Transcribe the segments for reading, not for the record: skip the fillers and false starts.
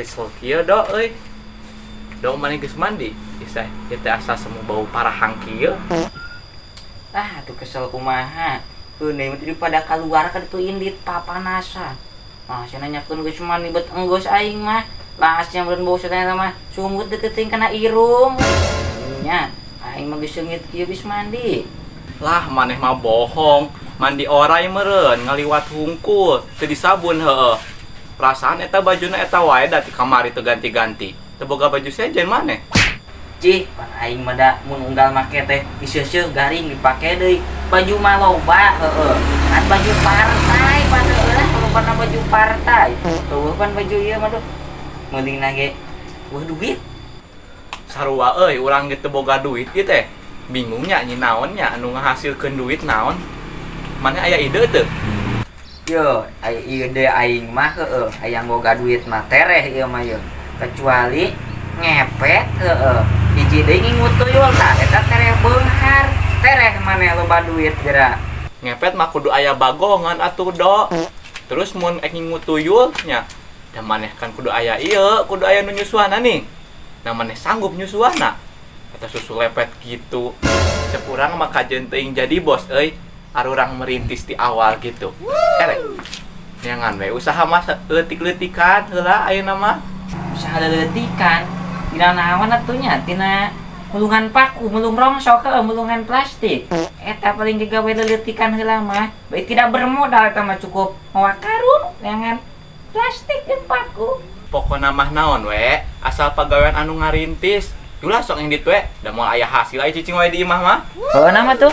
Risol kieu do euy. Do maneh geus mandi? Isah ieu teh asa semu bau parahang kieu. Ah, tuh kesel kumaha. Heuneu mah pada kaluar ka ditu indit papanasan. Ah, sia nanyakeun geus mandi bet enggeus aing mah. Lasnya meureun bau satanya mah sungut deketin kana irung. Nya, aing mah geus seungit kieu geus mandi. Lah maneh mah bohong. Mandi orai meureun ngaliwat hungkul, teu disabun heueuh. Perasaan eta bajuna eta wae da ti kamari teu ganti-ganti. Teu boga baju sejen maneh. Cih, pan aing mah da mun unggal make teh diseuseuh garing dipake deui. Baju mah loba heueuh. Kan baju partai pan heueuh lah, kana baju partai. Eueuh pan baju ieu mah duh. Meulingna ge eueuh duit. Sarua euy, urang ge teu boga duit ieu teh. Bingungnya nyi naon nya anu ngahasilkeun duit naon. Maneh aya ide teu? Yo, aya ide aing mah heueuh, hayang boga duit mah tereh ieu mah yeuh. Kecuali ngepet heueuh. Hiji deui ngingut tuyul tah eta tereh beunghar. Tereh maneh loba duit geura. Ngepet mah kudu aya bagongan atuh do. Terus mun ek ngingut tuyul nya, da maneh kan kudu aya ieu, kudu aya nu nyusuana nih. Nah maneh sanggup nyusuana. Eta susu lepet gitu. Cek urang mah kajeun teuing jadi bos euy. Arurang merintis di awal gitu. Erek. Neangan we usaha mah leutik-leutikan heula ayeuna mah. Usaha leutik-leutikan tina naon atuh nya? Tina mulungan paku, mulung rongsok, heueuh, mulungan plastik. Eta paling digawe leutik-leutikan heula mah. Bae tidak bermodal eta mah cukup mawa karung neangan plastik jeung paku. Pokona mah naon we, asal pagawean anu ngarintis. Ulah sok indit we, da moal aya hasil aya cicing wae di imah mah. Heueuh mah tuh.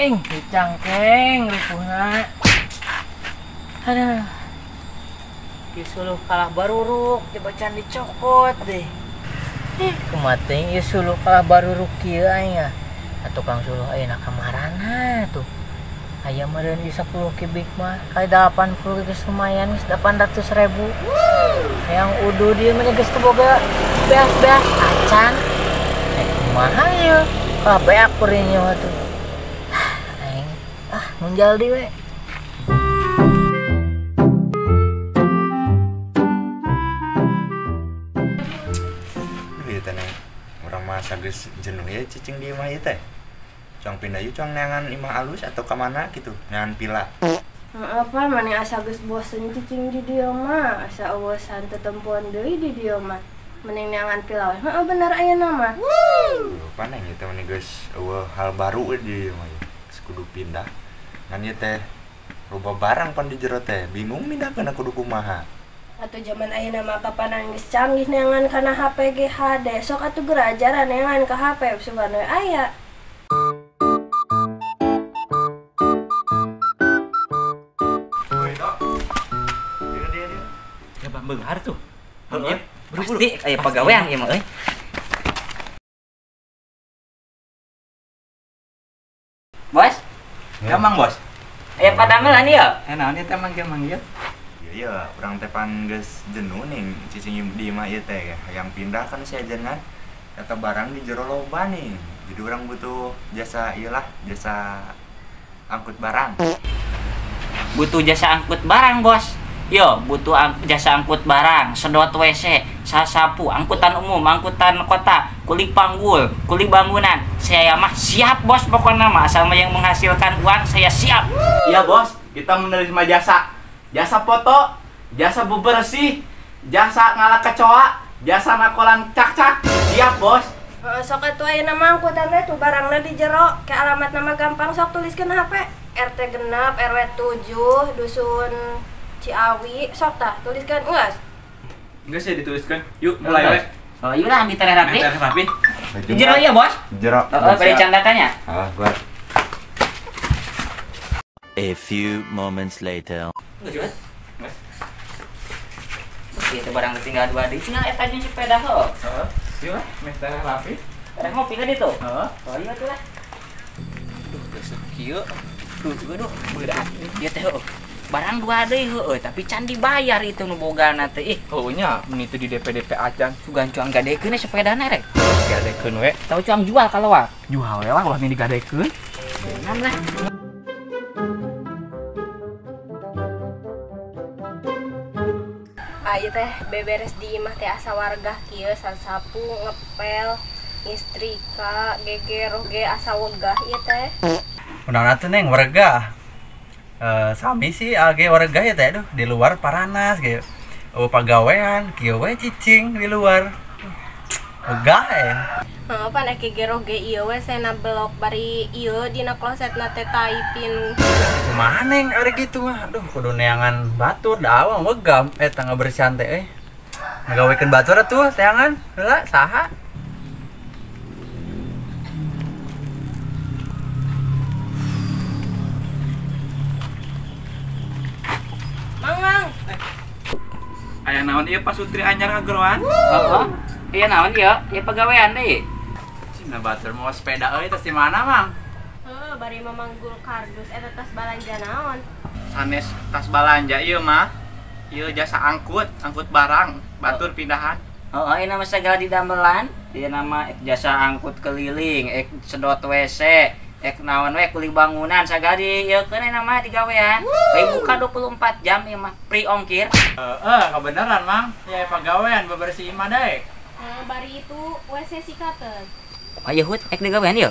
Dicangkeng ripuhna. Aduh. Ieu suluh kalah baruruk, dibacan dicokot deh. Kumaha teuing ieu suluh kalah baruruk kieu aing ah. Tukang suluh ayeuna kamarana tuh. Aya meureun ieu 10 kubik mah, kali 80 geus lumayan geus 800.000. Hayang uduh dieu mah geus teu boga beas-beas acan. Kumaha ieu? Kalah beak kuring ieu mah tuh. Ah, munjal di we. Ieu teh neng, urang mah geus jenuh ya cicing di imah ieu teh. Cuang pindah yuk, cuang neangan imah alus atau ka mana gitu, neangan pila. Heeh, pan maneh asa geus bosen cicing di dieu mah, asa eueusan tetempoan deui di dieu mah. Mending neangan pila we. Heeh, bener ayeuna mah. Pan neng ieu teh meni geus eueuh hal baru di dieu mah. Kudu pindah ngan ieu teh loba barang pan di jero teh bingung mindahkeun kudu kumaha. Atuh jaman ayeuna mah kapanan geus canggih neangan kana HP ge HD sok atuh geura ajaran neangan ka HP sugan we aya. Woi dok. Dia. Ya beunghar tuh. Heeh. Pasti aya pagawean ieu mah euy. Bos? Ya mang bos. Aya padamelan ieu. Naon ieu teh mang mang ieu? Iya, urang teh pan geus jenuh nih cicing di imah ieu teh. Hayang pindah kan sejengan eta barang di jero loba nih. Jadi urang butuh jasa ieu lah, jasa angkut barang. Butuh jasa angkut barang, Bos. Yo, butuh jasa angkut barang, sedot WC, sasapu, angkutan umum, angkutan kota, kuli panggul, kuli bangunan. Saya mah siap, Bos, pokoknya mah asal yang menghasilkan uang saya siap. Iya, Bos, kita menerima jasa. Jasa foto, jasa bebersih, jasa ngalah kecoa, jasa nakolan cak-cak. Siap, Bos. Sok atuh ayeuna mah angkutan teh tuh barangna di jero, ke alamat nama gampang sok tuliskeun HP. RT genep, RW 7, dusun Ciawi, sok tah tuliskan geus. Geus ya dituliskan. Yuk mulai we. Oh, yuk lah ambil tereh rapi. Tereh rapi. Di jero ieu, Bos. Jero. Heeh, bari candakannya. Heeh, gua. A few moments later. Geus. Oke, itu barang tinggal dua deui. Tinggal eta jeung sepeda heuh. Heeh. Yuk lah, meh tereh rapi. Tereh ngopi ka ditu. Heeh. Oh, iya tuh lah. Duh, geus kieu. Duh, aduh, berat. Ieu teh heuh. Barang dua deui heueuh tapi can dibayar itu nu bogana teh. Ih, heueuh nya mun itu di DP-DP acan. Sugan cuang gadekeun sepedana rek. Gadekeun we. Tau cuang jual kalau jual we lah ulah mini digadekeun. Benar lah. Ieu teh beberes di imah teh asa wargah kieu sasapu ngepel ngistrika gegeroh ge asa wegah ieu teh. Kunaon atuh Neng wargah? Sami sih age wargah ya teh aduh di luar paranas ge. Oh pagawean kieu we cicing di luar. Wegah eh. Heeh pan ek gegeroh ge ieu we sena blok bari ieu dina klosetna teh taipin. Kumaha Neng ari kitu mah aduh kudu neangan batur da awang wegah eta ngabersihan teh euy. Ngagawekeun batur atuh teangan heula saha? Mang. Aya naon ieu pasutri anyar ngageroan? Heeh. Iya naon ieu? Ieu pagawean deui. Cina batur mau sepeda euy tas di mana, Mang? Heuh, bari mamanggul kardus eta tas balanja naon? Sanes tas balanja ieu mah. Ieu jasa angkut, angkut barang, batur pindahan. Heeh, ieu nama segala didamelan. Ieu nama jasa angkut keliling, ek sedot WC, ek naon we kuli bangunan sagala di ieu keun nama digawean. Bae buka 24 jam ieu mah, free ongkir. Heeh, kebenaran, Mang. Ya pagawean bebersih imah daek. Bari itu WC sikateun. Ayo hut ek digawean ieu.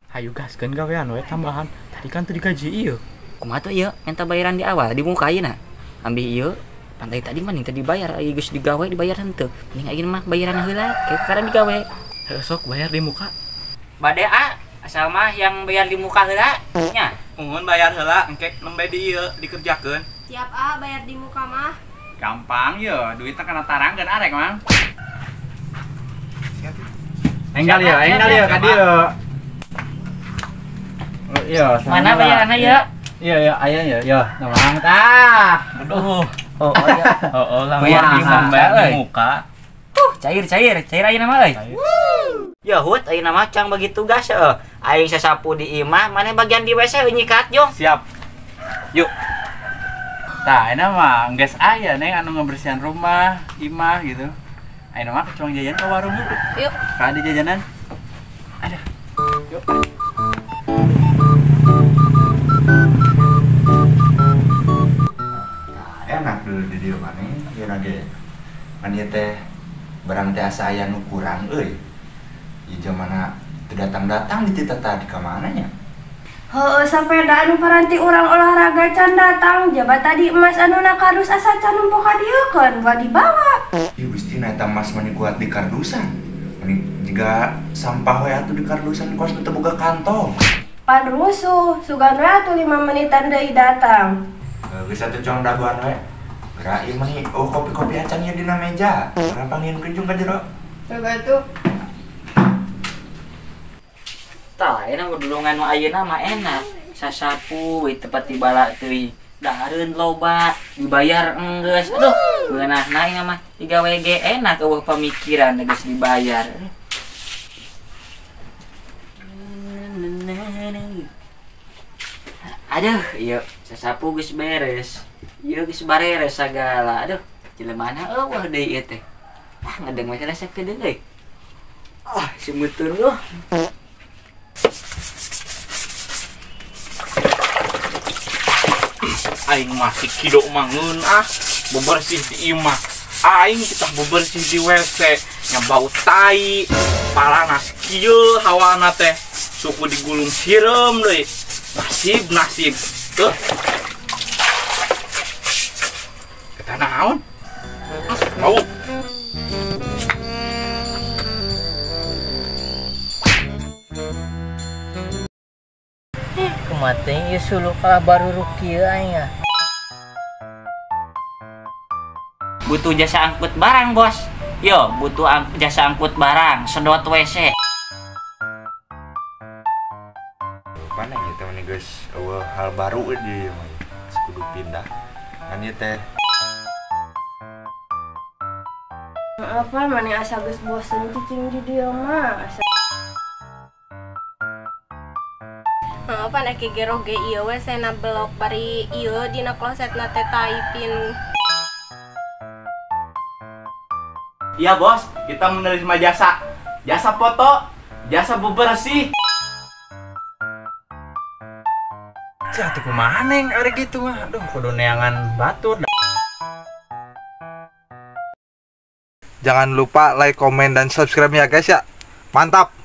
Hayu gaskeun gawean we tambahan. Tadi kan teu digaji ieu. Kumaha tuh ieu minta bayaran di awal di muka ayeuna. Ambil ieu pantai tadi mah teu dibayar ieu geus digawe dibayar henteu. Mending ayeuna mah bayaran heula kayak karena digawe. Heuh sok bayar di muka. Bade a asal mah yang bayar di muka heula nya. Mun bayar heula engke nembe di ieu dikerjakeun. Siap a bayar di muka mah. Gampang ye, duitnya kana tarangkeun arek, Mang. Enggal ya, ka dieu. Oh iya, mana bayaranna ya? Iya, iya, aya ya, ya, Mang. Tah. Aduh. Oh, iya. Oh, lah bayar di muka. Cair, cair ayeuna mah euy. Ya hut ayeuna mah cang bagi tugas heuh. Aing sasapu di imah, maneh bagian di WC nyikat jong. Siap. Yuk. Tah, ayeuna mah geus aya Neng anu ngebersihan rumah, imah gitu. Ayeuna mah cuang jajan ke warung yuk. Yuk. Ka di jajanan. Aduh. Yuk. Enak dulu di dieu maneh, ieu ge. Kan ieu teh barang teh asa aya nu kurang euy. Ieu jamana teu datang-datang di tadi ka mana nya? Heueuh sapeda anu paranti urang olahraga can datang, jaba tadi emas anu na kardus asa can nempo ka dieu keun buat dibawa. Ih Gusti na eta emas mani kuat di kardusan. Mani jiga sampah we atuh di kardusan kos teu boga kantong. Pan rusuh, sugan we atuh 5 menitan deui datang. Geus atuh cuang dagoan we. Geura ieu mah oh kopi-kopi acan ieu dina meja. Urang pangieunkeun jeung ka jero. Sok atuh. Tah, enak dulungan nu ayeuna mah enak. Sasapu we tepat dibala teuing. Dahareun loba, dibayar enggeus. Aduh, beunahna ieu mah digawe ge enak eueuh pamikiran geus dibayar. Aduh, ieu sasapu geus beres. Ieu geus bareres sagala. Aduh, jelemana eueuh deui ieu teh. Ah, ngedeng we sakedeung euy. Ah, simuteun eueuh. Aing masih kido mangun ah bebersih di imah aing kita bebersih di WC nya bau tai paranas kieu hawana teh suku digulung sireum deui nasib nasib tuh eta naon bau Kumaha ieu suluh kalah baruruk kieu aing ah. Butuh jasa angkut barang, Bos. Yo, butuh jasa angkut barang, sedot WC. Mana ieu teh mani geus eueuh hal baru di mah. Kudu pindah. Kan ieu teh Apa mani asa geus bosen cicing di dieu mah. Pan eki gero ge ieu we sena belok bari ieu dina klosetna teh tai pin. Iya bos, kita menerima jasa. Jasa foto, jasa bebersih. Cih, atuh kumaha Neng ari kitu mah. Aduh, kudu neangan batur. Jangan lupa like, komen, dan subscribe ya guys ya. Mantap!